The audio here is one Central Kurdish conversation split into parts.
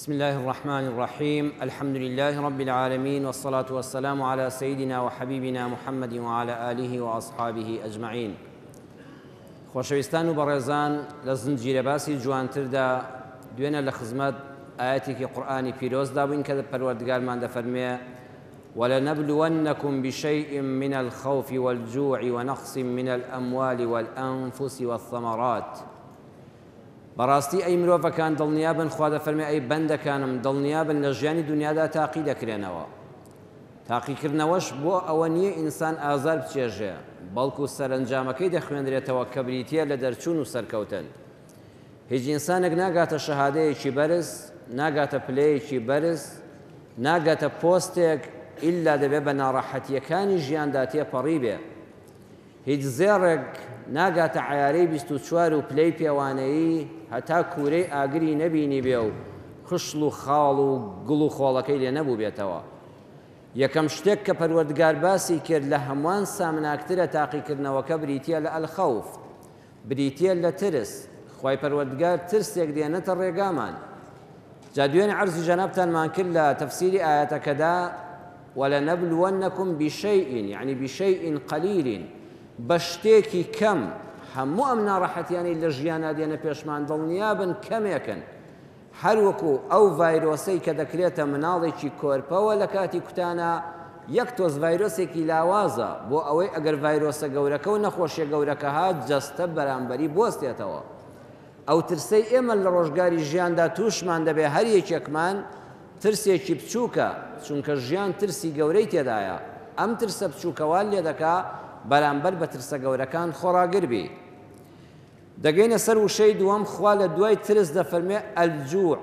بسم الله الرحمن الرحيم الحمد لله رب العالمين والصلاة والسلام على سيدنا وحبيبنا محمد وعلى آله وأصحابه أجمعين خۆشەویستان و بەڕێزان لە زنجیرە باسی جوانتردا دوێنە لە خزمەت ئاەتێکی قورآانی پیرۆزدا بووین کە پەروەردگارمان دەفەرمێ ولنبلونكم بشيء من الخوف والجوع ونقص من الأموال والأنفس والثمرات بەڕاستی ئەی مرۆڤەکان دڵنیابن خوا دەفەرمێ ئەی بەندەکانم دڵنیابن لە ژیانی دنیادا تاقی دەکرێنەوە. تاقیکردنەوەش بۆ ئەوە نییە ئینسان ئازار بچێژێ، بەڵکو سەرەنجامەکەی دەخوێندرێتەوە کە بریتییە لە دەرچوون و سەرکەوتن. هیچ ئینسانێک ناگاتە شەهادەیەکی بەرز، ناگاتە پلەیەکی بەرز، ناگاتە پۆستێک ئیلا دەبێ بە ناڕەحەتییەکانی ژیاندا تێپەڕیبێ. هیچ زێڕێک ناگاتە عەیارەی 24 و پلەی پێوانەیی هەتا کوورەی ئاگری نەبینیبێ و خشڵ و خاڵ و گڵ و خۆڵەکەی لێ نەبووبێتەوە. یەکەم شتێک کە پەروەردگار باسی کرد لە هەمووان سامناکترە تاقیکردنەوەکە بریتییە لە الخوف، بریتییە لە ترس، خوای پەروەردگار ترسێک دێنێتە ڕێگامان. جا دوێنێ عەرزی جەنابتانمان کرد لە تەفسیری ئایەتەکەدا ولنبلونکم بشیء یعنی بشیء قلیل بە شتێکی کەم، هەموو ئەم ناڕەحەتیانەی لە ژیانا دێنە پێشمان دڵنیابن کەمێکن، هەر وەکو ئەو ڤایرۆسەی کە دەکرێتە مناڵێکی کۆرپەوە لە کاتی کوتانا یەک تۆز ڤایرۆسێکی لاوازە بۆ ئەوەی ئەگەر ڤایرۆسە گەورەکە و نەخۆشیە گەورەکە هات جەستە بەرامبەری بوەستێتەوە. ئەو ترسەی ئێمە لە ڕۆژگاری ژیاندا تووشمان دەبێ هەر یەکێکمان ترسێکی بچووکە چونکە ژیان ترسی گەورەی تێدایە ئەم ترسە بچووکە وات لێدەکا بەرامبەر بە ترسە گەورەکان خۆڕاگر بی. دەگەینە سەر وشەی دووەم خوا لە دوای ترس دەفەرموێ الجوع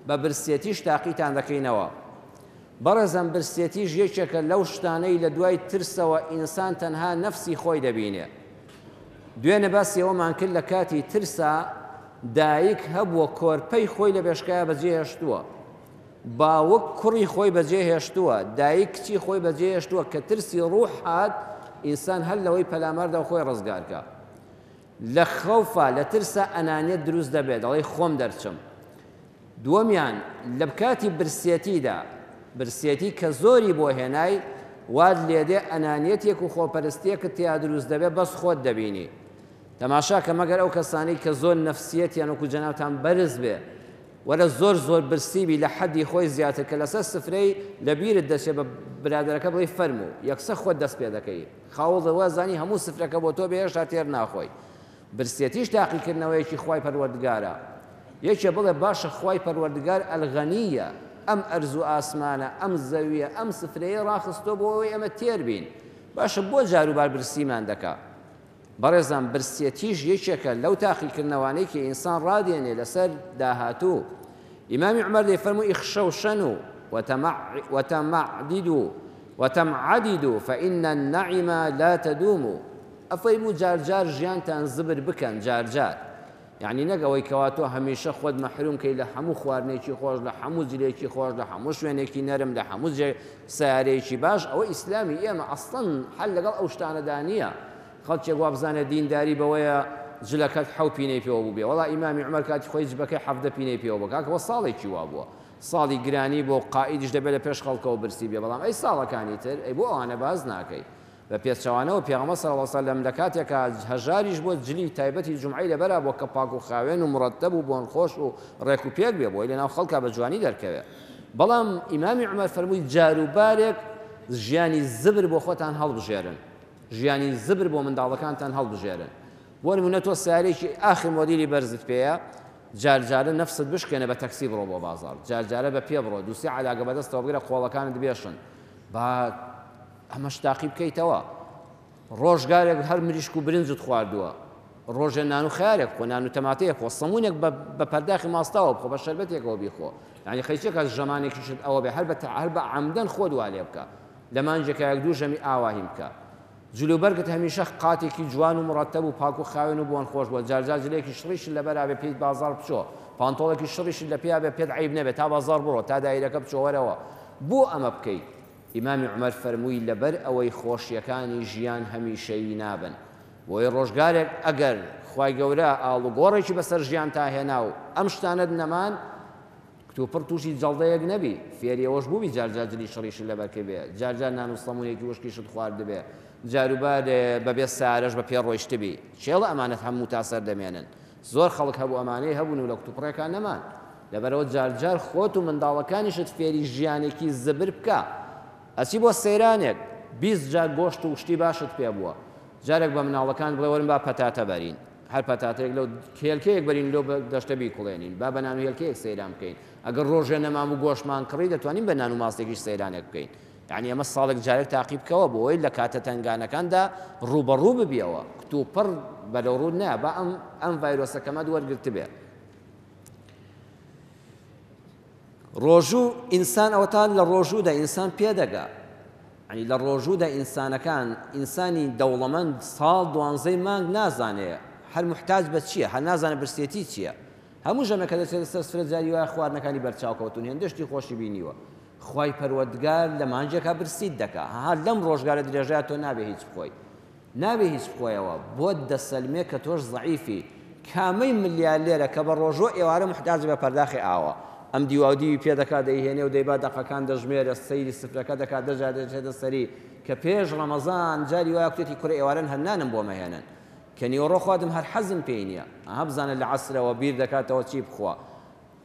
بە برسێتیش تاقیتان دەکەینەوە. بەڕێزان برسێتیش یەکێکە لەو شتانەی لە دوای ترسەوە ئینسان تەنها نەفسی خۆی دەبینێ. دوێنێ باسی ئەوەمان کرد لە کاتی ترسا دایک هەبووە کۆرپەی خۆی لە بێشکایە بەجێهێشتووە. باوک کوڕی خۆی بەجێهێشتووە، دایک کچی خۆی بەجێهێشتووە کە ترسی ڕوح هات ئینسان هەر لەوەی پەلاماردا و خۆی ڕزگارکا. لە خەوفا، لە ترسا ئەنانیەت دروست دەبێت، دەڵێی خۆم دەرچم. دووەمیان، لە کاتی برسێتیدا، برسێتی کە زۆری بۆ هێنای، وات لێدێ ئەنانیەتێک و خۆپەرستیەکت تیا دروست دەبێ بەس خۆت دەبینی. تەماشا کە مەگەر ئەو کەسانەی کە زۆر نەفسیەتیان وەکو جەنابتان بەرز بێ، وەرە زۆر زۆر برسی بی لە حەدی خۆی زیاتر کە لەسەر سفرەی لە بیرت دەچێ بە برادەرەکە بڵێی فەرموو، یەکسەر خۆت دەست پێ دەکەی. خاوڵ وا زانی هەموو سفرەکە بۆ تۆ بێ هێشتا تێر ناخۆی. برسێتیش تاقیکردنەوەیەکی خوای پەروەردگارە. یەکێ بڵێ باشە خوای پەروەردگار الغنیە ئەم ئەرز و ئاسمانە ئەم زەویە ئەم سفرەیەی ڕاخستووە بۆ ئەوەی ئێمە تێر بین باشە بۆ جاروبار برسیمان دەکا؟ بەڕێزان برسێتیش یەکێکە لەو تاقیکردنەوانەی کە ئینسان ڕادێنێ لەسەر داهاتوو. ئیمامی عومەر دەیفەرموو اخشوشنوا وتمعددوا وتمعددوا فإن النعم لا تدوم ئەفەرموو جار جار ژیانتان زبر بکەن جار جار یەعنی نەک ئەوەی کەوا تۆ هەمیشە خۆت مەحروم کەی لە هەموو خواردنێکی خۆش لە هەموو جلێکی خۆش لە هەموو شوێنێکی نەرم لە هەموو جێ سەیارەیەکی باش ئەوە ئیسلامی ئێمە ئەسڵەن حەل لەگەڵ ئەو شتانەدا نییە خەڵکێک وابزانێت دینداری بەوەیە جلەکەت حەو پینەی پێوە بووبێ وەڵا ئیمامی عومەر کاتی خۆی جبەکەی 17 پینەی پێوە بوو کاکە وە ساڵێکی وا بووە ساڵی گرانی بۆ قائیدیش دەبێت لە پێش خەڵکەوە برسی بێ بەڵام ئەی ساڵەکانی تر ئەی بۆ ئەوانە باس ناکەی بە پێچەوانەوە پێغەمبەر صلی اللە وسلم لە کاتێکا هەژاریش بووە جلی تایبەتی جومعەی لەبەرا بووە کە پاک و خاوێن و مڕەتەب و بۆن خۆش و ڕێک و پێک بێ بۆی لەناو خەڵکا بە جوانی دەرکەوێ بەڵام ئیمامی عومەر فەرمووی جاروبارێک ژیانی زبر بۆ خۆتان هەڵبژێرن ژیانی زبر بۆ منداڵەکانتان هەڵبژێرن بۆ نمونە تۆ سیارێکی ئاخر مۆدیلی بەرزت پێیە جار جارە نەفست بشکێنە بە تەکسی بڕۆ بۆ بازاڕ جار جارە بە پێ بڕۆ دووسێ عەلاگە بەدەستەوە بگرە قۆڵەکانت بێشن با ئەمەش تاقی بکەیتەوە ڕۆژگارێک هەر مریشک و برنجت خواردووە ڕۆژێ نان و خیارێک بخۆ نان و تەماتەیەک بخۆ سەمونێک بە پەرداخی ماستاوە بخۆ بە شەربەتێکەوە بیخۆ یعنی خەیچێکە ژەمانێکیشت ئەوە بێ هەر بە هەر بە عەمدەن خۆت وا لێ بکە لە مانگێکا یەک دوو ژەمی ئاواهیم بکە جلوبەرگت هەمیشە قاتێکی جوان و مڕەتەب و پاک و خاوێن و بۆن خۆش بووە جارجار جلێکی شڕیشت لەبەرا بێ پێیت بازاڕ بچۆ پانتۆڵێکی شڕیشت لە پێیا بێ پێت عەیب نەبێ تا بازاڕ بڕۆ تا دایرەکە بچۆ وەرەوە بۆ ئەمە بکەی ئیمامی عومەر فەرمووی لەبەر ئەوەی خۆشیەکانی ژیان هەمیشەیی نابن بۆیە ڕۆژگارێک ئەگەر خوای گەورە ئاڵوگۆڕێکی بەسەر ژیانتا هێنا و ئەم شتانەت نەمان. کتوپڕ تووشی جەڵدەیەک نەبی، فێری ئەوەش بووبی جار جار جلی شڕیشت لەبەر کردبێ، جار جار نان و سەموونێکی وشکیشت خواردبێ، جاروبار بەبێ سەیارەش بە پێ ڕۆیشتبی. کێڵە ئەمانەت هەموو تا سەر دەمێنن. زۆر خەڵک هەبوو ئەمانەی هەبوون و لە کتوپڕێکا نەمان. لەبەرئەوە جار جار خۆت و منداڵەکانیشت فێری ژیانێکی زبر بکە. ئەچی بۆ سەیرانێک، 20 جار گۆشت و شتی باشت پێ بووە. جارێک بە مناڵەکانت بڵێ وەرن با پەتاتە بەرین. هەر پەتاتەیەک لەو هێلکەیەک بەرین لەو دەشتە بیکوڵێنین. با بە نان و هێلکەیەک سەیران بکەین. ئەگەر ڕۆژێ نەمان بوو گۆشتمان کڕی دەتوانین بە نان و ماستێکیش سەیرانێک بکەین. یەعنی ئەمە ساڵێک جارێک تاقی بکەوە بۆ ئەوەی لە کاتە تەنگانەکاندا ڕووبەڕوو ببیەوە. کتوپڕ بەرەو ڕووت نایە. با ئەم ئەم ڤایرۆسە کەمەت وەرگرتبێ. ڕۆژوو ئینسان ئەوەتا لە ڕۆژوودا ئینسان پێدەگا یعنی لە ڕۆژوودا ئینسانەکان ئینسانی دەوڵەمەند ساڵ دوانزەی مانگ نازانێ هەر محتاج بە چییە هەر نازانێ برسێتی چییە هەموو ژەمێک کە دەچێتە سەر سفرە جاری وایە خواردنەکانی بەرچاو کەوتون هێندە شتی خۆشی بینیوە خوای پەروەردگار لە مانگێکا برسیت دەکا ها لەم ڕۆژگارە درێژەیا تۆ نابێ هیچ بخۆی نابێ هیچ بخۆیەوە بۆت دەسەلمێ کە تۆش زەعیفی کامەی ملیالێرە کە بە ڕۆژۆ ئێوارە موحتاجە بە پەرداخێ ئاوە ئەم دیواودیوی پێ دەکا دەیهێنێ و دەیبا دەقەکان دەژمێرێ سەیری سفرەکە دەکا دە جار دەچێتە سەری کە پێش ڕەمەزان جاری وایە کوتێتی کورە ئێواران هەر نانم بۆ مەهێنن کە نیوەڕۆ خواردم هەر حەزم پێی نییە ئەها بزانە لە عەسرەوە بیر دەکاتەوە چی بخوا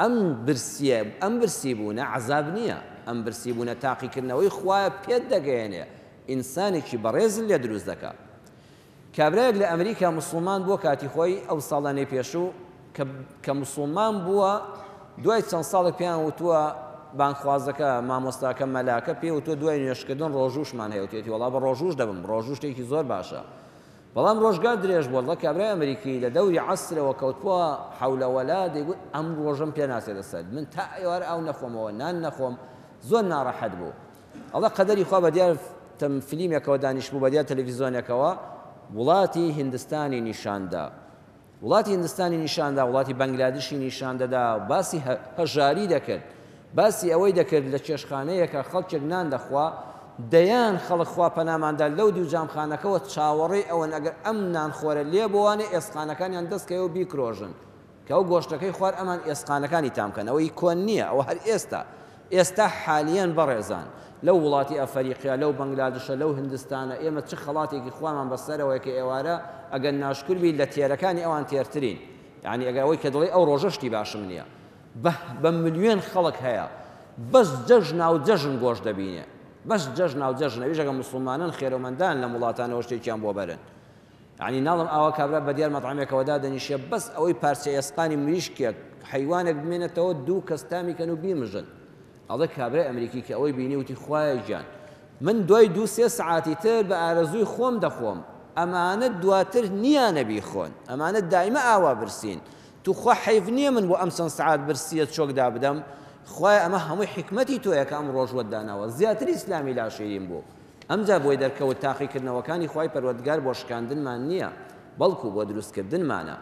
ئەم برسیە ئەم برسی بوونە عەزاب نییە ئەم برسی بوونە تاقیکردنەوەی خوایە پێت دەگەیەنێ ئینسانێکی بەڕێزت لێ دروست دەکا. کابرایەک لە ئەمریکا موسڵمان بووە کاتی خۆی ئەو ساڵانەی پێشوو کە کە موسڵمان بووە دوای چەند ساڵێک پێیان وتووە بانگخوازەکە مامۆستاکە مەلاکە پێی وتووە دوای نوێژکردن ڕۆژووشمان هەیە وتێتی وەڵا بە ڕۆژووش دەبم ڕۆژوو شتێکی زۆر باشە بەڵام ڕۆژگار درێژ بووە دڵە کابرای ئەمریکی لە دەوری عەسرەوە کەوتبووە حەولەوەلا دەیگوت ئەم ڕۆژەم پێ ناچێتە سەر من تا ئێوارە ئاو نەخۆمەوە نان نەخۆم زۆر ناڕەحەت بوو ئەڵێ قەدەری خوا بەدیار تەم فلیمێکەوە دانیشتبوو بەدیار تەلەفیزۆنێکەوە وڵاتی هیندستانی نیشاندا وڵاتی هیندستانی نیشاندا وڵاتی بەنگلادشی نیشان دەدا باسی هەژاری دەکرد باسی ئەوەی دەکرد لە چێشخانەیەکە خەڵکێک نان دەخوا دەیان خەڵک خوا پەناماندا لەو دیو جامخانەکەوە چاوەڕێی ئەوەن ئەگەر ئەم نانخۆرە لێ بۆوانێ ئێسقانەکانیان دەستکەوێ و بیکرۆژن کە ئەو گۆشتەکەی خوارد ئەمان ئێسقانەکانی تام کەن ئەوە ئی کۆن نییە ئەوە هەر ئێستا ئێستا حالیەن بەڕێزان لەو وڵاتی ئەفەریقیا لەو بەنگلادشە لەو هندستانە ئێمە چ خەڵاتێکی خوامان بەسەرەوەیە کە ئێوارە ئەگەر ناشکور بی لە تێرەکانی ئەوان تێرترین یعنی ئەگەر ئەوەی کە دڵی ئەو ڕۆژە شتی باشم نییە بە بە ملیۆن خەڵک هەیە بەس جەژنا و جەژن گۆشت دەبینێ بەس جەژنا و جەژن ئەویش ئەگەر موسڵمانن خێرەومەندان لەم وڵاتانەوە شتێکیان بۆ بەرن یەعنی ناڵێم ئاوا کابرا بەدیار مەتعەمێکەوە دادەنیشێ بەس ئەوەی پارچە ئێسقانی مریشکێک حەیوانێک بمێنێتەوە دوو کەس تامی کەن و بیمژن ئەڵێ کابرای ئەمریکی کە ئەوەی بینی وتی خوایە گیان من دوای دوو سێ سەعاتی تر بە ئارەزووی خۆم دەخۆم ئەمانە دواتر نییانە بیخۆن ئەمانە دایمە ئاوا برسین توخوا حەیف نییە من بۆ ئەم چەند سەعات برسیە چۆک دابدەم خوایە ئەمە هەمووی حیکمەتی تۆیە کە ئەم ڕۆژوەت داناوە زیاتر ئیسلامی لا شیرین بوو ئەمجا بۆی دەرکەوت تاقیکردنەوەکانی خوای پەروەردگار بۆ شکاندنمان نییە، بەڵکو بۆ دروستکردنمانە.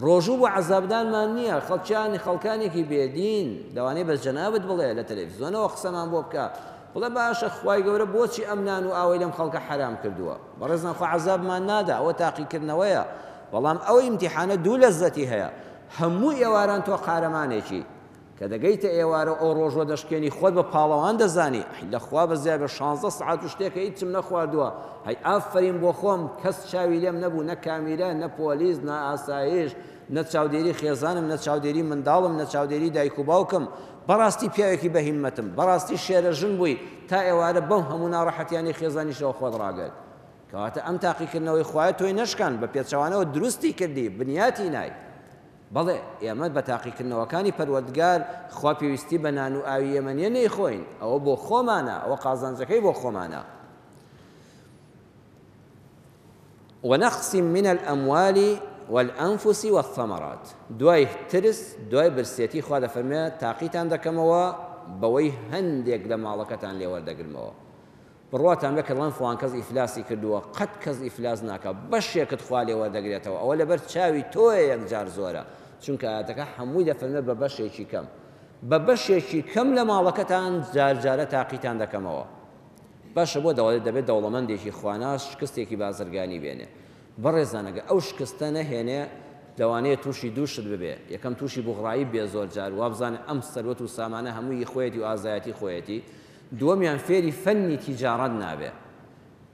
ڕۆژوو بۆ عەزابدانمان نییە، خەڵکیان خەڵکانێکی بێ دین لەوانەیە بەس جەنابت بڵێ لە تەلەفزیۆنەوە قسەمان بۆ بکە بڵێ باشە خوای گەورە بۆچی ئەم نان و ئاوەی لەم خەڵکە حەرام کردووە؟ بەڕێزان خوا عەزابمان نادا ئەوە تاقیکردنەوەیە، بەڵام ئەو ئیمتیحانە دوو لەززەتی هەیە، هەموو ئێواران تۆ قارەمانێکی، کە دەگەیتە ئێوارە و ئەو ڕۆژوە دەشکێنی خۆت بە پاڵەوان دەزانی، ئەی لە خوا بەزیاد بێ شانزە سەعات و شتێکە هیچم نەخواردووە، هەی ئافەرین بۆ خۆم کەس چاوی لێم نەبوو نە کامیرا نە پۆلیس نە ئاسایش نە چاودێری خێزانم نە چاودێری منداڵم نە چاودێری دایک و باوکم، بەڕاستی پیاوێکی بە هیممەتم، بەڕاستی شێرە ژن بووی تا ئێوارە بەو هەموو ناڕەحەتیانەی خێزانیشەوە خۆت ڕاگرت. کەواتە ئەم تاقیکردنەوەی خوایە تۆی نەشکاند، بە پێچەوانەوە دروستی کردی، بنیاتی نای. بەڵێ ئێمە بە تاقیکردنەوەکانی پەروەردگار خوا پێویستی بە نان و ئاوی ئێمە نیە نەیخۆین ئەوە بۆ خۆمانە ئەوە قازانجەکەی بۆ خۆمانە. ونقص من الأموال والأنفس والثمرات دوای ترس دوای برسێتی خوا دەفەرمێ تاقیتان دەکەمەوە بەوەی هەندێک لە ماڵەکەتان لێ وەردەگرمەوە بڕواتان بێ کە دەڵێن فڵان کەس ئیفلاسی کردووە قەت کەس ئیفلاس ناکا بەشێکت خوا لێ وەردەگرێتەوە ئەوە لەبەر چاوی تۆیە یەکجار زۆرە چونکە ئایەتەکە هەمووی دەفەرمێ بە بەشێکی کەم بە بەشێکی کەم لە ماڵەکەتان جار جارە تاقیتان دەکەمەوە باشە بۆ دەڵێت دەبێت دەوڵەمەندێکی خواناس شکستێکی بازرگانی بێنێ بەڕێزان ئەگەر ئەو شکستە نەهێنێ. لەوانەیە تووشی دوو شت ببێ، یەکەم تووشی بوغڕایی ببێ زۆر جار وابزانێ ئەم سەروەت و سامانە هەمووی ی خۆیەتی و ئازایەتی خۆیەتی، دووەمیان فێری فەنی تیجاڕەت نابێ.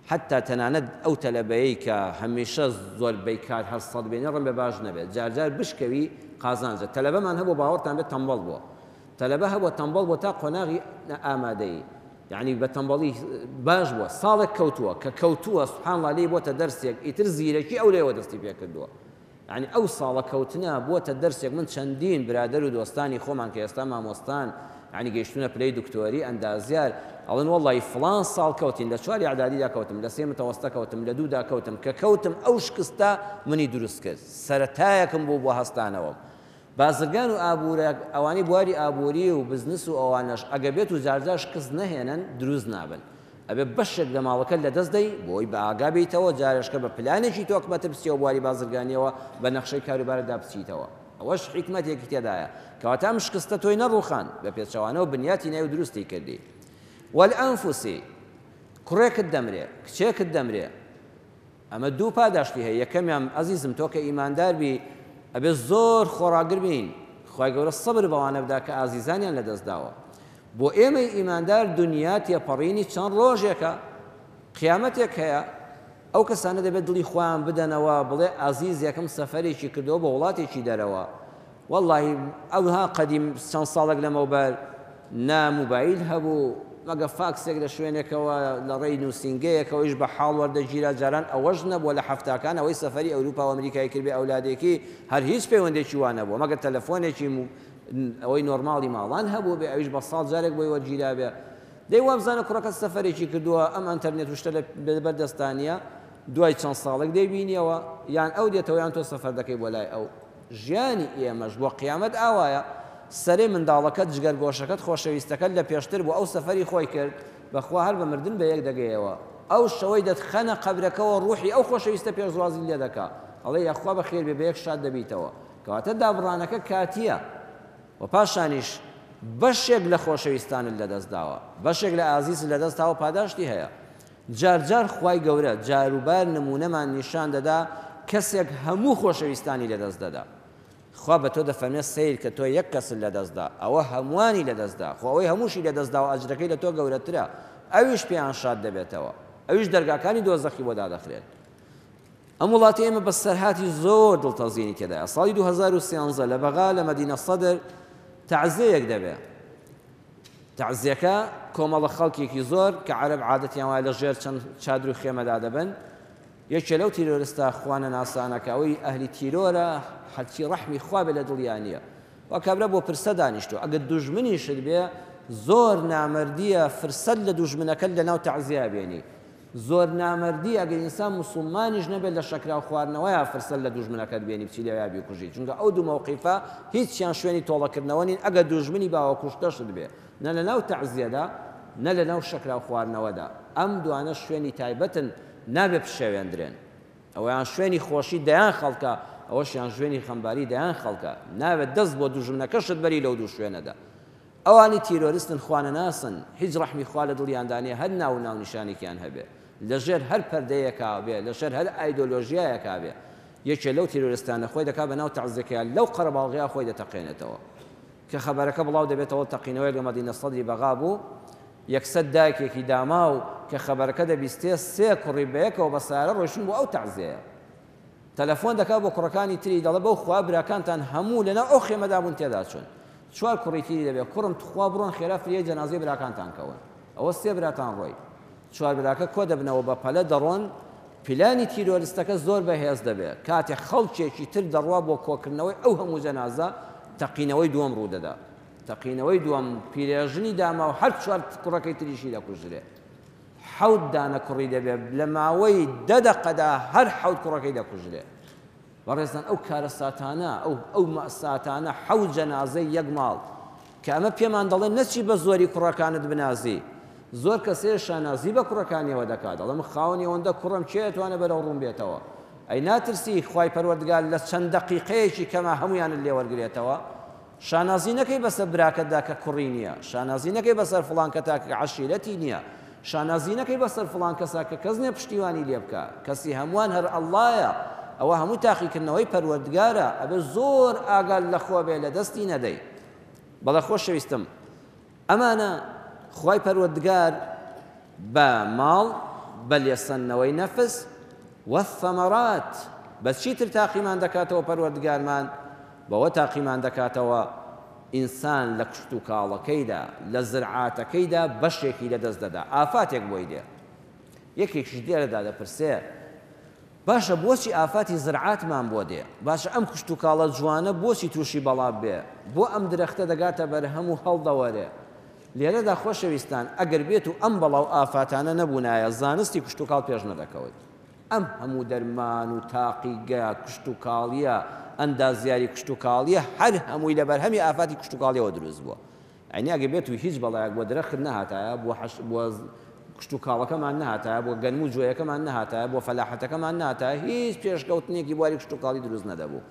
حەتتا تەنانەت ئەو تەلەبەیەی کە هەمیشە زۆربەی کات هەر سەت بێنێ ڕەنبێ باش نەبێت جار جار بشکەوی قازانجە تەلەبەمان هەبوو باوەڕتان بێت تەمبەڵ بووە تەلەبە هەبووە تەمبەڵ بووە تا قۆناغی ئامادەیی یعنی بە تەمبەڵی باش بووە ساڵێک کەوتووە کە کەوتووە سبحان الله لێی بۆتە دەرسێک ئیتر زیرەکی ئەو لێوە دەستی پێکردووە یانی ئەو ساڵە کەوتنە بووەتە دەرسێک من چەندین برادەر و دۆستانی خۆمان کە ئێستا مامۆستان یانی گەیشتوونە پلەی دکتۆری ئەندازیار ئەڵێن وەڵی فڵان ساڵ کەوتین لە چواری ئەعدادیدا کەوتم لە سێ متەوەستە کەوتم لە دوودا کەوتم کە کەوتم ئەو شکستە منی دروست کرد سەرەتایەکم بوو بۆ هەستانەوەم بازرگان و ئابوورە ئەوانەی بواری ئابووری و بزنس و ئەوانەش ئەگە بێت و جارجار شکست نەهێنن دروست نابن ئەبێ بەشێک لە ماڵەکەت لەدەست دەی بۆی بە ئاگا بیتەوە جارێشکە بە پلانێکی تۆکمەتر بچیەوە بواری بازرگانیەوە بە نەخشەی کاروبارتدا بچیتەوە ئەوەش حیکمەتێکی تێدایە کەواتە ئەم شکستە تۆی نەڕوخاند بە پێچەوانەوە بنیاتی نای و دروستی کردی والئەنفسی کوڕێکت دەمرێ کچێکت دەمرێ ئەمە دوو پاداشتی هەیە یەکەمیان ئەزیزم تۆ کە ئیماندار بی ئەبێ زۆر خۆڕاگر بین خوای گەورە سەبر بەوانە بدا کە ئازیزانیان لەدەست داوە بۆ ئێمەی ئیماندار دنیا تێپەڕینی چەند ڕۆژێکە قیامەتێک هەیە ئەو کەسانە دەبێت دڵی خۆیان بدەنەوە بڵێ ئازیزێکم سەفەرێکی کردەوە بۆ وڵاتێکی دەرەوە وەڵاهی ئەوها قەدیم چەند ساڵێک لەمەوبەر نە موبایل هەبوو مەگە فاکسێک لە شوێنێکەوە لە ڕێی نووسینگەیەکەوە ئیش بە حاڵ وەردەگیرا جاران ئەوەش نەبووە لە حەفتاکان ئەوەی سەفەری ئەوروپا و ئەمریکای کردبێ ئەولادێکی هەر هیچ پەیوەندێکی وا نەبووە مەگەر تەلەفۆنێکی ئەوەی نۆرماڵی ماڵان هەبوو بێ ئەویش بە ساڵ جارێک بۆی وەرگیرابێ دەی وابزانە کوڕەکەت سەفەرێکی کردووە ئەم ئەنتەرنێت و شتە لەبەر دەستا نییە دوای چەند ساڵێک دەیبینیەوە یان ئەو دێتەوە یان تۆ سەفەر دەکەی بۆ لای ئەو ژیانی ئێمەش بۆ قیامەت ئاوایە، سەرەی منداڵەکەت، جگەرگۆشەکەت، خۆشەویستەکەت لە پێشتر بوو ئەو سەفەری خۆی کرد، بەخوا هەر بە مردن بە یەک دەگەیەوە، ئەو شەوەی دەتخەنە قەبرەکەوە ڕوحی ئەو خۆشەویستە پێشوازیت لێ دەکا، ئەڵێ یاخوا بەخێر بێ بە یەک شاد دەبیتەوە، کەواتە دابڕانەکە کاتییە و پاشانیش بەشێک لە خۆشەویستانت لەدەست داوە، بەشێک لە ئازیزت لەدەست داوە پاداشتی هەیە. جار جار خوای گەورە جاروبار نموونەمان نیشان دەدا کەسێک هەموو خۆشەویستانی لەدەست دەدا خوا بە تۆ دەفەرمێ سەیر کە تۆ یەک کەست لەدەست دا ئەوە هەمووانی لەدەست دا خۆ ئەوەی هەمووشی لەدەست داوە ئەجرەکەی لە تۆ گەورەترە ئەویش پێیان شاد دەبێتەوە ئەویش دەرگاکانی دۆزەخی بۆ دادەخرێن ئەم وڵاتی ئێمە بەسەرهاتی زۆر دڵتەزێنی تێدایە ساڵی 2013 لە بەغا لە مەدینە سەدر تەعزیەیەک دەبێ تەعزیەکە کۆمەڵە خەڵکێکی زۆر کە عەرەب عادەتیان وایە لە ژێر چەند چادر و خێمەدا دەبن، یەکێ لەو تیرۆرستە خوانەناسانە کە ئەوەی ئەهلی تیرۆرە هەرچی ڕەحمی خوا بێ لە دڵیا نییە وا کابرا بۆ پرسە دانیشتووە ئەگەر دوژمنیشت بێ زۆر نامەردیە فرسەت لە دوژمنەکەت لەناو تەعزیە بێنی زۆر نامەردیە ئەگەر ئینسان موسوڵمانیش نەبێت لە شەکراو خواردنەوەیا فرسەت لە دوژمنەکەت بێنی بچی لەویا بیکوژی چونکە ئەو دوو مەوقیفە هیچیان شوێنی تۆڵەکردنەوە نین ئەگەر دوژمنی باوە کوشتەشت بێ نە لەناو تەعزیەدا نە لەناو شەکراو خواردنەوەدا ئەم دوانە شوێنی تایبەتن نابێ پشێوێندرێن ئەوەیان شوێنی خۆشی دەیان خەڵکە ئەوەشیان شوێنی خەمباری دەیان خەڵکە نابێت دەست بۆ دوژمنەکەشت بەری لەو دوو شوێنەدا ئەوانی تیرۆرستن خوانەناسن هیچ ڕەحمی خوا لە دڵیاندا نیە هەر ناو و ناونیشانێکیان هەبێ لە ژێر هەر پەردەیەکا بێ لە ژێر هەر ئایدۆلۆژیایەکا بێ یەکێ لەو تیرۆرستانە خۆی دەکا بە ناو تەعزیەکەیا لەو قەرەباڵغیا خۆی دەتەقێنێتەوە کە خەبەرەکە بڵاو دەبێتەوە تەقینەوەیەک لە مەدینە سەدری بەغا بوو یەکسەر دایکێکی داماو کە خەبەرەکە دەبیستێ سێ کوڕی بەیەکەوە بە سەیارە ڕۆیشتن بۆ ئەو تەعزیەیە تەلەفۆن دەکات بۆ کوڕەکانی تری دەڵێ بەو خوا براکانتان هەموو لەناو ئەو خێمەدا بوون تێدا چوون چوار کوڕی تری دەبێ کوڕم تخوا بڕۆن خێرا فریای جەنازەی براکانتان کەون ئەوە سێ براتان ڕۆی چوار براکە کۆ دەبنەوە بە پەلە دەڕۆن پلانی تیرۆرستەکە زۆر بەهێز دەبێ کاتێ خەڵکێکی تر دەڕوا بۆ کۆکردنەوەی ئەو هەموو جەنازە تەقینەوەی دووەم ڕوودەدا تەقینەوەی دووەم پیرێژنی داما و هەر چوار کوڕەکەی تریشی دەکوژرێ حەوت دانە کوڕی دەبێ لە ماوەی دە دەقەدا هەر حەوت کوڕەکەی دەکوژرێ بەڕێزان ئەو کارەساتانە ئەو ئەو مەساتانە حەوت جەنازەی یەک ماڵ کە ئەمە پێمان دەڵێ نەچی بە زۆری کوڕەکانت بنازی زۆر کەسێ شانازی بە کوڕەکانیەوە دەکات دەڵێ من خاوەنی ئەوەندە کوڕم کێ ئەتوانێ بەرەو ڕووم بێتەوە ئەی ناترسی خوای پەروەردگار لە چەند دەقیقەیەکی کەما هەموویانت لێ وەرگرێتەوە شانازی نەکەی بەسەر براکەتدا کە کوڕی نییە، شانازی نەکەی بەسەر فڵان کەتا کە عەشیرەتی نییە، شانازی نەکەی بەسەر فڵان کەسا کە کەس نییە پشتیوانی لێ بکا، کەسی هەمووان هەر اللە یە. ئەوە هەموو تاقیکردنەوەی پەروەردگارە، ئەبێ زۆر ئاگات لە خۆ بێ لە دەستی نەدەی. بەڵێ خۆشەویستم ئەمانە خوای پەروەردگار بە ماڵ، بە لێسەندنەوەی نەفس، والثمرات، بە چیتر تاقیمان دەکاتەوە پەروەردگارمان؟ بەوە تاقیمان دەکاتەوە ئینسان لە کشتوکاڵەکەیدا، لە زرعاتەکەیدا بەشێکی لەدەست دەدا، ئافاتێک بۆی دێ. یەکێکیش لێرەدا دەپرسێ، باشە بۆچی ئافاتی زرعاتمان بۆ دێ؟ باشە ئەم کشتوکاڵە جوانە بۆچی تووشی بەڵا بێ؟ بۆ ئەم درەختە دەگاتە بەرهەم و هەڵدەوەرێ؟ لێرەدا خۆشەویستان ئەگەر بێت و ئەم بەڵا و ئافاتانە نەبوونایە زانستی کشتوکاڵ پێش نەدەکەوت. ئەم هەموو دەرمان و تاقیگە کشتوکاڵییە، ئەندازیاری کشتوکاڵییە هەر هەمووی لە بەرهەمی ئافاتی کشتوکاڵییەوە دروست بووە. یانی ئەگەر بێت و هیچ بەڵایەک بۆ درەخت نەهاتایە، بۆ حەش بۆ کشتوکاڵەکەمان نەهاتایە، بۆ گەنم و جۆیەکەمان نەهاتایە، بۆ فەلاحەتەکەمان نەهاتایە، هیچ پێشکەوتنێکی بواری کشتوکاڵی دروست نەدەبوو.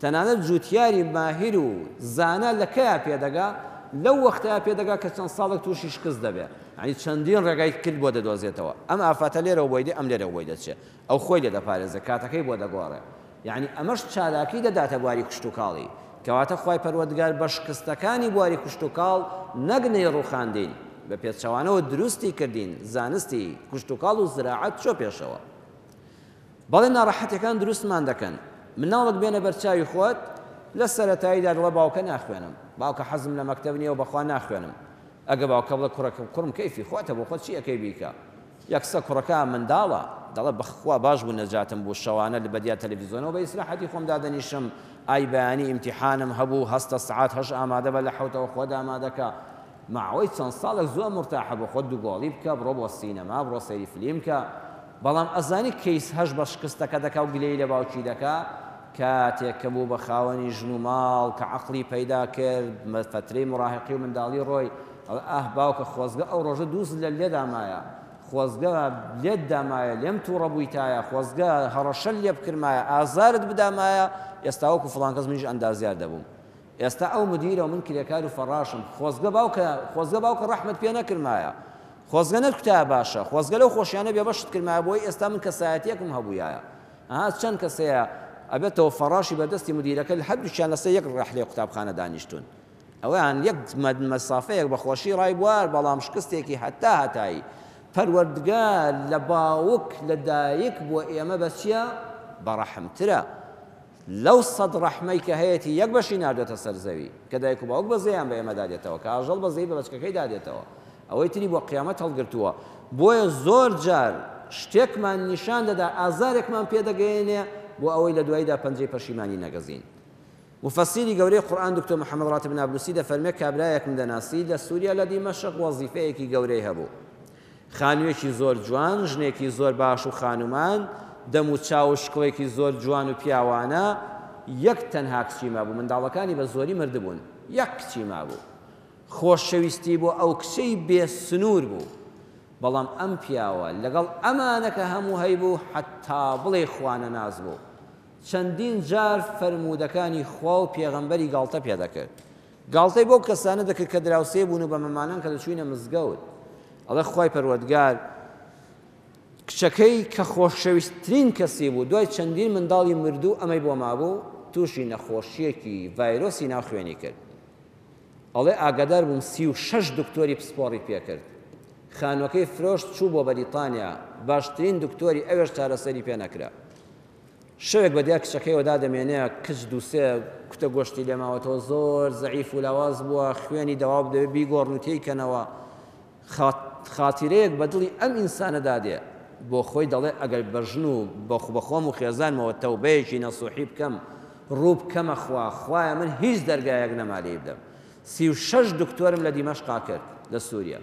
تەنانەت جوتیاری ماهیر و زانا لە کەیا پێدەگا؟ لەو وەختەیا پێدەگا کە چەند ساڵێک تووشی شکست دەبێ. یانی چەندین ڕێگای کرد بۆ دەدۆزێتەوە. ئەم ئافاتە لێرەوە بۆی دێ، ئەم لێرەوە بۆی دەچێ. ئەو خۆی لێ دەپارێزێ، کاتەکەی بۆ دەگۆڕێ. یانی ئەمەش چالاکی دەداتە بواری کشتوکاڵی. کەواتە خوای پەروەردگار بە شکستەکانی بواری کشتوکاڵ نەک نەیڕوخاندین، بە پێچەوانەوە دروستی کردین، زانستی کشتوکاڵ و زراعەت چۆ پێشەوە. بەڵێ ناڕەحەتیەکان دروستمان دەکەن. مناڵێک بێنە بەرچاوی خۆت لە سەرەتاییدا دەڵێ باوکە ناخوێنم، باوکە حەزم لە مەکتەب نییە و بەخوا ناخوێنم. ئەگە باوکە بڵێ کوڕەکەم کوڕم کەیفی خۆتە بۆ خۆت چی ئەکەی بیکە. یەکسەر کوڕەکە منداڵە دەڵێ بەخوا باش بوو نەجاتم بوو شەوانە لە بەدیار تەلەفیزۆنەوە بە ئیسراحەتی خۆم دادەنیشم ئای بەیانی ئیمتیحانم هەبوو هەستە سەعات هەشت ئامادە بە لە حەوتەوە خۆت ئامادە کە ماوەی چەند ساڵێک زۆر مورتاحە بۆ خۆت دووگۆڵی بکە بڕۆ بۆ سینەما بڕۆ سەیری فلیم کە بەڵام ئەزانی کەیس هەش بە شکستەکە دەکا و گلەیی لە باوکی دەکا کاتێک کە بوو بە خاوەنی ژن و ماڵ کە عەقڵی پەیدا کرد فەترەی مراهقی و منداڵی ڕۆی ئەڵێ ئاه باوکە خۆزگە ئەو ڕۆژە دوو زلەت لێدامایە، خۆزگە لێت دامایە، لێم توڕە بوویتایە، خۆزگە هەڕەشەت لێ بکردمایە، ئازارت بدامایە، ئێستا وەکو فڵان کەس منیش ئەندازیار دەبووم. ئێستا ئەو مدیرە و من کرێکار و فەڕاشم، خۆزگە باوکە، خۆزگە باوکە ڕەحمت پێ نەکردمایە، خۆزگە نەتکوتایە باشە، خۆزگە لەو خۆشیانە بێبەشت کردمایە بۆی ئێستا من کەسایەتییەکم هەبوویایە. ئەها چەند کەس هەیە ئەبێتەوە فەڕاشی بەردەستی مدیرەکە، هەردووکیان لەسەر یەک ڕەحلەی قوتابخانە دانیشتوون. ئەویان یەک مەسافەیەک بە خۆشی ڕایبوارد، بەڵام شکستێکی هەتا هەتایی. پەروەردگار لە باوک لە دایک بۆ ئێمە بە چیە؟ بە ڕەحمترە. لەو سەد ڕەحمەی کە هەیەتی یەک بەشی ناردۆتە سەر زەوی، کە دایک و باوک بەزەیان بە ئێمەدا دێتەوە، کە ئاژەڵ بەزەیی بە بەچکەکەیدا دێتەوە. ئەوەی تری بۆ قیامەت هەڵگرتووە. بۆیە زۆر جار شتێکمان نیشان دەدا، ئازارێکمان پێ دەگەیەنێ بۆ ئەوەی لە دواییدا پەنجەی پەشیمانی نەگەزین. موفەسیری گەورەی قورئان دکتۆر محمد راتب نابلوسی دەفەرمێ کابرایەکم دەناسی لە سوریا لە دیمەشق وەزیفەیەکی گەورەی هەبوو خانوویەکی زۆر جوان ژنێکی زۆر باش و خانومان دەم و چاو و شکڵێکی زۆر جوان و پیاوانە یەک تەنها کچی مابوو منداڵەکانی بە زۆری مردبوون یەک کچی مابوو خۆشەویستی بۆ ئەو کچەی بێ سنوور بوو بەڵام ئەم پیاوە لەگەڵ ئەمانە کە هەموو هەیبوو حەتا بڵێی خوانەناس بوو چەندین جار فەرموودەکانی خوا و پێغەمبەری گاڵتە پێ دەکرد. گاڵتەی بەو کەسانە دەکرد کە دراوسێ بوون و بە مەمانان کە دەچووینە مزگەوت. ئەڵێ خوای پەروەردگار کچەکەی کە خۆشەویستترین کەسی بوو دوای چەندین منداڵی مردوو ئەمەی بۆ مابوو تووشی نەخۆشییەکی ڤایرۆسی ناو خوێنی کرد. ئەڵێ ئاگادار بووم 36 دکتۆری پسپۆڕی پێکرد. خانووەکەی فرۆشت چوو بۆ بەریتانیا باشترین دکتۆری ئەوێش چارەسەری پێ نەکرا. شەوێک بە دیار کچەکەیەوە دادەمێنێ، کچ دوو سێ کوتە گۆشتی لێ ماوەتەوە، زۆر زەعیف و لاواز بووە، خوێنی دەواو دەبێ بیگۆڕن و تێی کەنەوە. خاتیرەیەک بە دڵی ئەم ئینسانەدا دێ، بۆ خۆی دەڵێ ئەگەر بە ژن و بە خۆم و خێزانمەوە تەوبەیەکی نەسوحی بکەم، ڕوو بکەمە خوا، خوایە من هیچ دەرگایەک نەما لێی بدەم. 36 دکتۆرم لە دیمەشقا کرد، لە سووریا.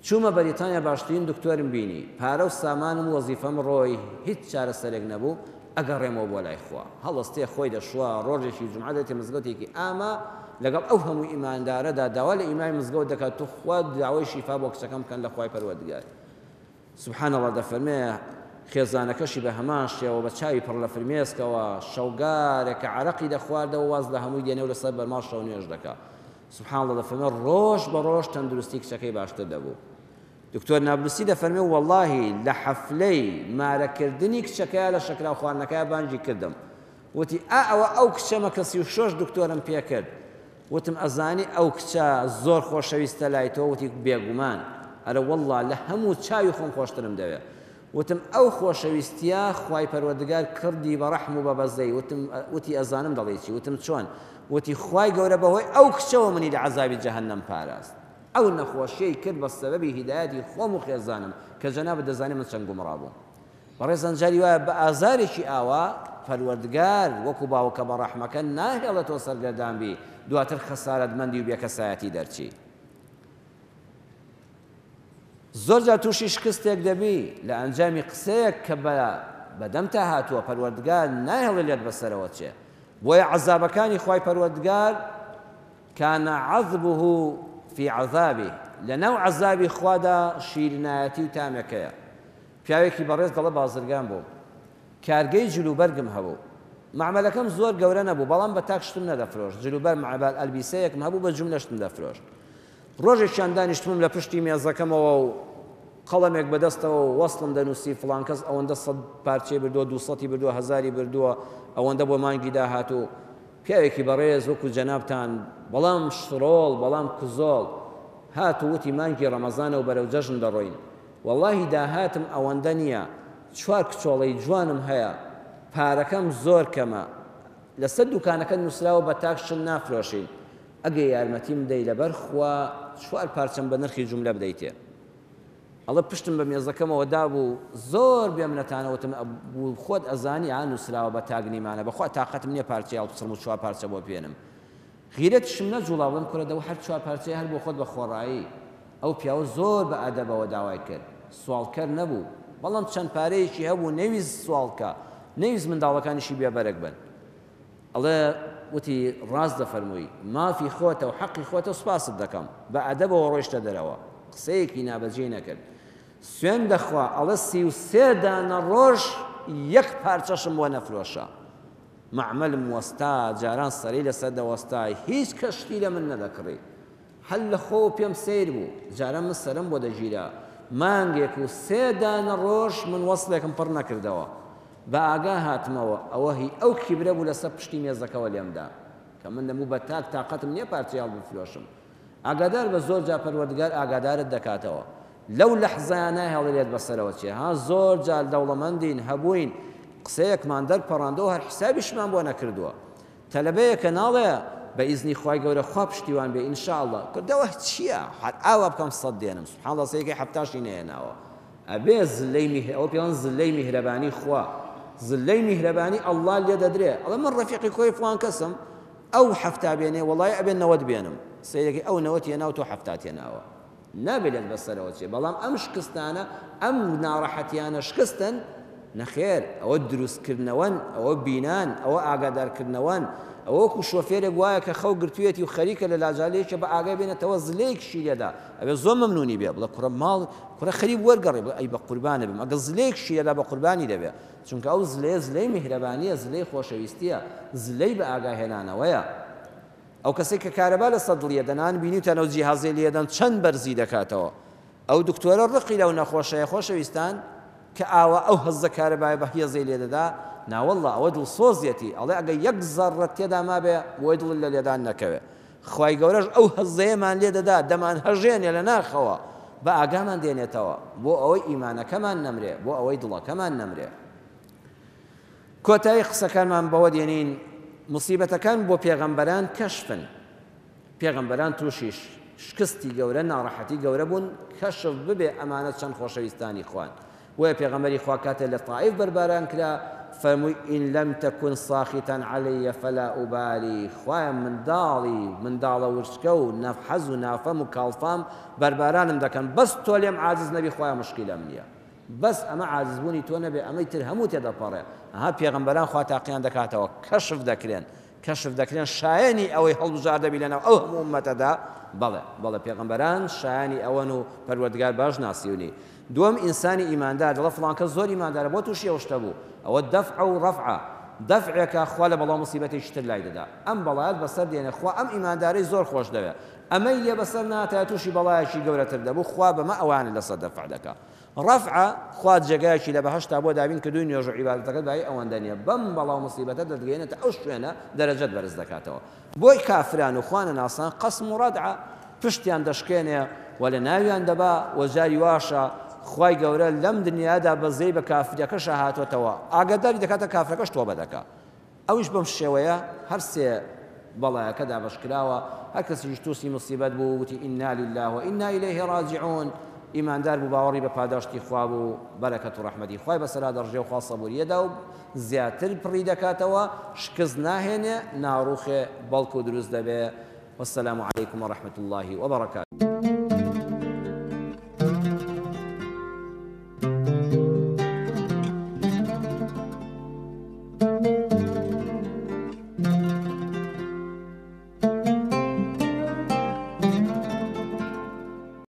چوومە بەریتانیا باشترین دکتۆرم بینی، پارە و سامانم و وەزیفەم ڕۆی هیچ چارەسەرێک نەبوو، ئەگەڕێمەوە بۆ لای خوا. هەڵەستێ خۆی دەشوا، ڕۆژێکی جومعە دێتە مزگەوتێکی ئامە، لەگەڵ ئەو هەموو ئیماندارەدا داوا لە ئیمامی مزگەوت دەکات توخوا داوای شیفا بۆ کچەکەم بکەن لە خوای پەروەردگار. سبحان اللە دەفەرمێ خێزانەکەشی بە هەمان شێوە بە چاوی پڕ لە فرمێسکەوە شەوگارێک کە عەرەقی دەخواردەوە واز لە هەمووی دێنێ و لەسەر بەرماڵ شەو نوێژ دەکا. سبحان اللە دەفەرمێ ڕۆژ بە ڕۆژ تەندروستی کچەکەی باشتر دەبوو. دکتۆر نابلوسی دەفەرمێ وەڵاهی لە حەفلەی مارەکردنی کچەکەیا لە شەکراو خواردنەکەیا بانگی کردم وتی ئا ئەوە ئەو کچەمە کە 36 دکتۆرم پێکرد وتم ئەزانی ئەو کچە زۆر خۆشەویستە لای تۆ وتی بێگومان ئەرە وەڵڵا لە هەموو چاوی خۆم خۆشترم دەوێ وتم ئەو خۆشەویستیە خوای پەروەردگار کردی بە ڕەحم و بە بەزەی وتم وتی ئەزانم دەڵێی چی وتم چۆن وتی خوای گەورە بەهۆی ئەو کچەوە منی لە عەزابی جەهەنەم پاراست ئەو نەخۆشیەی کرد بە سەبەبی هیدایەتی خۆم و خێزانم کە جەنابت دەزانی من چەند گومڕا بووم بەڕێزان جاری وایە بە ئازارێکی ئاوا پەروەردگار وەکو باوکە بە ڕەحمەکە ناهێڵێت تۆ سەرگەردان بی دواتر خەسارەتمەندی و بێکەسایەتی دەرچی. زۆر جار تووشی شکستێک دەبی لە ئەنجامی قسەیەک کە بە بەدەمتا هاتووە پەروەردگار نایهێڵێ لێت بەسەرەوە چێ بۆیە عەزابەکانی خوای پەروەردگار کان عذبه فی عذابه لەناو عەزابی خوادا شیرنایەتی و تامێک هەیە پیاوێکی بەڕێز دەڵێ بازرگان بووم کارگەی جلوبەرگم هەبوو مەعمەلەکەم زۆر گەورە نەبوو بەڵام بە تاک شتم نەدەفرۆشت جلوبەر مەعبال ئەلبیسەیەکم هەبوو بە جوملە شتم دەفرۆشت ڕۆژێکیان دانیشتبووم لە پشتی مێزەکەمەوە و قەڵەمێک بە دەستەوە و وەسڵم دەنووسی، فڵان کەس ئەوەندە سەد پارچەی بردووە، دووسەتی بردووە، هەزاری بردووە، ئەوەندە بۆ مانگی داهاتوو. پیاوێکی بەڕێز وەکوو جەنابتان، بەڵام شڕۆڵ، بەڵام کزۆڵ، هات و وتی مانگی ڕەمەزانە و بەرەو جەژن دەڕۆین. وەڵاهی داهاتم ئەوەندە نییە، چوار کچۆڵەی جوانم هەیە، پارەکەم زۆر کەمە. لەسەر دووکانەکە نووسراوە بە تاک شت نافرۆشین. ئەگەر یارمەتیم بدەی لەبەر خوا چوار پارچەم بە نرخی جوملە بدەیتێ. ئەڵێ پشتم بە مێزەکەمەوە دابوو زۆر بێمنەتانە وتم ئەبوو خۆت ئەزانی ئا نووسراوە بە تاک نیمانە بەخوا تاقەتم نییە پارچەی هەڵبچڕم و چوار پارچە بۆ بێنم. غیرەتیشم نەجوڵا بڵێم کورە دەو هەر چوار پارچەیە هەر بۆ خۆت بە خۆڕایی. ئەو پیاوە زۆر بە ئەدەبەوە داوای کرد. سواڵکەر نەبوو. بەڵام چەند پارەیەکی هەبوو نەیویست سواڵ کا. نەیویست منداڵەکانیشی بێبەرگ بن. ئەڵێ، وتی، ڕاست دەفەرمووی، مافی خۆتە و حەقی خۆتە سوپاست دەکەم. بە ئەدەبەوە ڕۆیشتە دەرەوە. قسەیەکی نابەجێی نەکرد. سوێند دەخوا، ئەڵێ 33 دانە ڕۆژ یەک پارچەشم بۆ نەفرۆشا. مەعمەلم وەستا، جاران سەرەی لەسەر دەوەستا، هیچ کەس شتی لە من نەدەکڕی. هەر لە خۆوە پێم سەیر بوو، جاران من سەرەم بۆ دەگیرا، مانگێک و سێ دانە ڕۆژ من وەسڵێکم پڕ نەکردەوە. بە ئاگا هاتمەوە، ئەوە هی ئەو کیبرە بوو لەسەر پشتی مێزەکەوە لێم دا، کە من دەموو بە تاک تاقەتم نییە پارچەی هەڵبفرۆشم. ئاگادار بە زۆر جار پەروەردگار ئاگادارت دەکاتەوە. لەو لەحزەیا ناهێڵێ لێت بەسەرەوە چێ. ها زۆر جار دەوڵەمەندین، هەبووین، قسەیەکمان دەرپەڕاندەوە هەر حیسابیشمان بۆ نەکردووە. تەلەبەیەکە ناڵێ بە ئیزنی خوای گەورە خوا پشتیوان بێ ان شاء اللە کردەوە چیە هەر ئاوا بکەم سەد دێنم سبحان اللە سەیەکەی حەفتاشی نەهێناوە ئەبێ زلەی میهر ئەوە پێڵێن زلەی میهرەبانی خوا زلەی میهرەبانی اللە لێ دەدرێ ئەڵێ من ڕەفیقی کۆی فڵان کەسم ئەو حەفتا بێنێ وەڵای ئەبێ نەوەد بێنم سەیرەکەی ئەو نەوەت هێنا و تۆ حەفتات هێناوە نابێ لێت بەسەرەوە چێ بەڵام ئەم شکستانە ئەم ناڕەحەتیانە شکستن؟ نەخێر ئەوە دروستکردنەوەن ئەوە بینان ئەوە ئاگادارکردنەوەن ئەوە وەکو شۆفێرێک وایە کە خەو گرتوویەتی و خەریکە لە لاجالەیەکە بە ئاگای بێنێتەوە زلەیەکیشی لێدا ئەبێ زۆر مەمنونی بێ بڵێ کوڕە ماڵ کوڕە خەریک وەرگەڕێ بڵێ ئەی بە قوربانە بم ئەگەر زلەیەکیشی لێدا بە قوربانی دەبێ چونکە ئەو زلەیە زلەی میهرەبانیە زلەی خۆشەویستیە زلەی بە ئاگا هێنانەوەیە. ئەو کەسەی کە کارەبا لەسەر دڵی ئەدەن بینیوتانە ئەو جیهازەی لێدەن چەند بەرزی دەکاتەوە ئەو دکتۆرە ڕقی لەو نەخۆشەیە خۆشەویستان کە ئاوا ئەو هەزە کارەبایە بە هێزەی لێدەدا ناوەڵڵا ئەوە دڵسۆزیەتی ئەڵێ ئەگە یەک زەڕە تێدا مابێ بۆی دڵت لە لێدان نەکەوێ خوای گەورەش ئەو هەزەیەمان لێدەدا دەمان هەژێنێ لە ناخەوە بە ئاگامان دێنێتەوە بۆ ئەوەی ئیمانەکەمان نەمرێ بۆ ئەوەی دڵەکەمان نەمرێ کۆتایی قسەکانمان بەوە دێنین موسیبەتەکان بۆ پێغەمبەران کەشفن، پێغەمبەران تووشی شکستی گەورە ناڕەحەتی گەورە بوون کەشف ببێ ئەمانە چەند خۆشەویستانی خوان بۆیە پێغەمبەری خوا کاتێ لە تائیف بەرباران کرا فەرمووی إن لم تكن ساخطا علی فلا أبالي خوایە منداڵی منداڵە ورچکە و نەحەز و نافەم و کاڵفام بەربارانم دەکەن بەس تۆ لێم عاجز نەبی خوایە مشکیلەم نییە بەس ئەمە عاجز بوونی تۆ نەبێ ئەمەی تر هەموو تێدەپەڕێ ئەها پێغەمبەران خوا تاقیان دەکاتەوە کەشف دەکرێن کەشف دەکرێن شایەنی ئەوەی هەڵبژاردە بی لەناو ئەو هەموو ئوممەتەدا بەڵێ بەڵێ پێغەمبەران شایەنی ئەوەن و پەروەردگار باش ناسیونی دووەم ئینسانی ئیماندار دەڵێ فڵان کەس زۆر ئیماندارە بۆ تووشی ئەو شتە بوو ئەوە دەفعە و ڕەفعە. دەفعێکە خوا لە بەڵا موسیبەتێکی تر لای دەدا ئەم بەڵایەت بەسەر دێنێ خوا ئەم ئیماندارەی زۆر خۆش دەوێ ئەمەی لێ بەسەر ناتایە تووشی بەڵایەکی گەورەتر دەبوو خوا بەمە ئەوانی لەسەر دەفع دەکا ڕەفعە خوا جێگایەکی لە بەهەشتا بۆ دابین کردووی نوێژ و عیبادەتەکەت بایی ئەوەندە نییە بەم بەڵا و موسیبەتە دەتگەیەنێتە ئەو شوێنە دەرەجەت بەرز دەکاتەوە بۆی کافران و خوا نەناسان قەسم و ڕەدعە پشتیان دەشکێنێ و لە ناویان دەبا و جاری واشە خوای گەورە لەم دنیادا بەزەی بە کافرەکەشا هاتۆتەوە ئاگاداری دەکاتە کافرەکەش تۆبە دەکا ئەویش بەم شێوەیە هەر سێ بەڵایەکە دابەشکراوە هەر کەسیش تووسی موسیبەت بوو وتی انا للە و انا الیه راجعون ئیماندار بوو باوەڕی بە پاداشتی خوا بوو بەرەکەت و ڕەحمەتی خوای بەسەرا دەڕژێ و خوا سەبوریەدا و زیاتر پڕی دەکاتەوە شکست ناهێنێ ناڕوخێ بەڵکو دروست دەبێ والسلام علیکم ورحمة اللە وبرکاته.